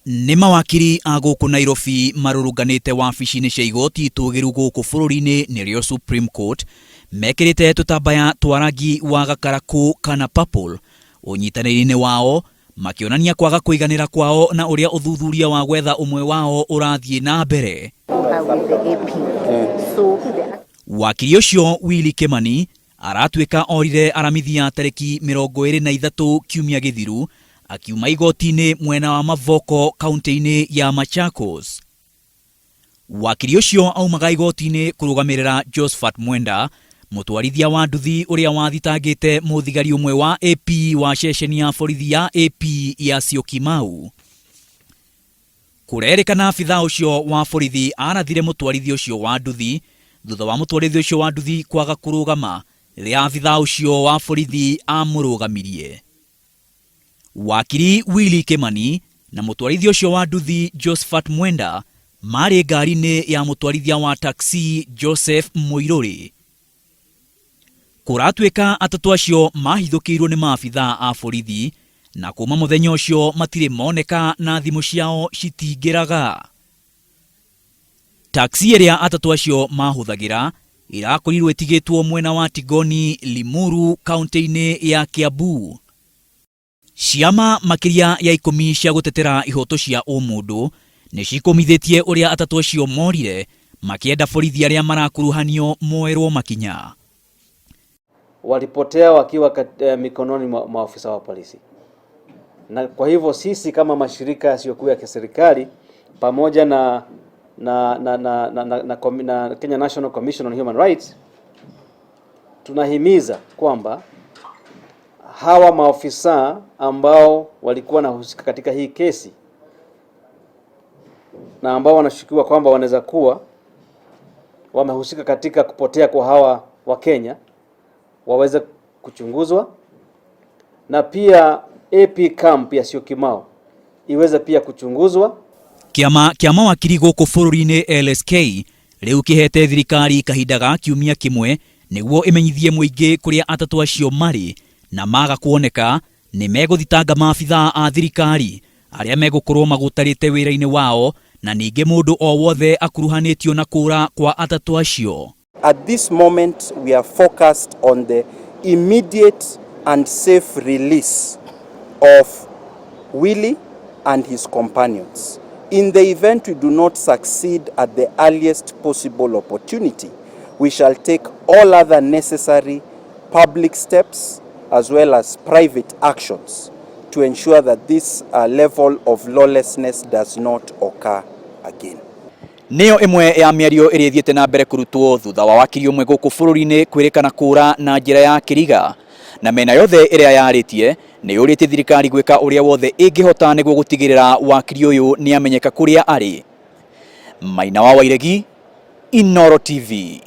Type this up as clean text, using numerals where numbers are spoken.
Nĩ mawakiri a gũkũ Nairobi marũrũnganĩte wabici-inĩ cia igoti itũgĩru gũkũ bũrũri-inĩ nĩrĩo Supreme Court mekĩrĩte tũtambaya twa rangi wa gakarakũ kana purple ũnyitanĩri-inĩ wao makĩonania kwaga kũiganĩra kwao na ũrĩa ũthuthuria wa gwetha ũmwe wao ũrathiĩ na mbere. Wakiri ũcio Willy Kimani aratuĩka orire aramithi ya tarĩki 23 kiumia gĩthiru akiuma igoti-inĩ mwena wa Mavoko kaunti-inĩ ya Machakos. Wakiri ũcio aumaga igoti-inĩ kũrũgamĩrĩra Josphat Mwenda, mũtwarithia wa nduthi ũrĩa wathitangĩte mũthigari ũmwe wa AP wa ceceni ya borithi ya AP ya Syokimau. Kũrerĩkana abithaa ũcio wa borithi arathire mũtwarithia ũcio wa nduthi thutha wa mũtwarithia ũcio wa nduthi kwaga kũrũgama rĩrĩa abithaa ũcio wa borithi amũrũgamirie. Wakiri Willy Kimani na mũtwarithia ũcio wa nduthi Josphat Mwenda marĩ ngari-inĩ ya mũtwarithia wa taxi Joseph Mũirũrĩ. Kũratuĩka atatũ acio mahithũkĩirwo nĩ maabithaa a borithi na kuma mũthenya ũcio matirĩ moneka na thimũ ciao citingĩraga. Taxi ĩrĩa atatũ acio mahũthagĩra ĩrakorirwo ĩtigĩtwo mwena wa Tigoni, Limuru, kaunti-inĩ ya Kiambu. Ciama makĩria ya ikũmi cia gũtetera ihoto cia ũmũndũ nĩ cikũmithĩtie ũrĩa atatũ acio morire makĩenda borithi arĩa marakuruhanio moerwo makinya. Walipotea wakiwa mikononi mwa maafisa wa polisi, na kwa hivyo sisi kama mashirika yasiyokuwa ya kiserikali pamoja na na na na, na, na, na, na Kenya National Commission on Human Rights tunahimiza kwamba hawa maofisa ambao walikuwa wanahusika katika hii kesi na ambao wanashukiwa kwamba wanaweza kuwa wamehusika katika kupotea kwa hawa Wakenya waweze kuchunguzwa, na pia AP camp ya Syokimau iweze pia kuchunguzwa. Kĩama kĩa mawakiri gũkũ bũrũri-inĩ LSK rĩu kĩhete thirikari kahinda ga kiumia kĩmwe nĩguo ĩmenyithie mũingĩ kũrĩa atatũ acio marĩ, na maga kuoneka nĩ megũthitanga maabithaa a thirikari arĩa megũkorwo magũtarĩte wĩra-inĩ wao na ningĩ mũndũ o wothe akuruhanĩtio na kũra kwa atatũ acio. At this moment, we are focused on the immediate and safe release of Willie and his companions. In the event we do not succeed at the earliest possible opportunity, we shall take all other necessary public steps as well as private actions to ensure that this level of lawlessness does not occur again. Nĩyo ĩmwe ya mĩario ĩrĩa ĩthiĩte na mbere kũrutwo thutha wa wakiri ũmwe gũkũ bũrũri-inĩ kwĩrĩkana kũra na njĩra ya kĩriga, na mĩena yothe ĩrĩa yarĩtie nĩ yũrĩtie thirikari gwĩka ũrĩa wothe ĩngĩhota nĩguo gũtigĩrĩra wakiri ũyũ nĩ amenyeka kũrĩa arĩ. Maina wa Wairegi, Inooro TV.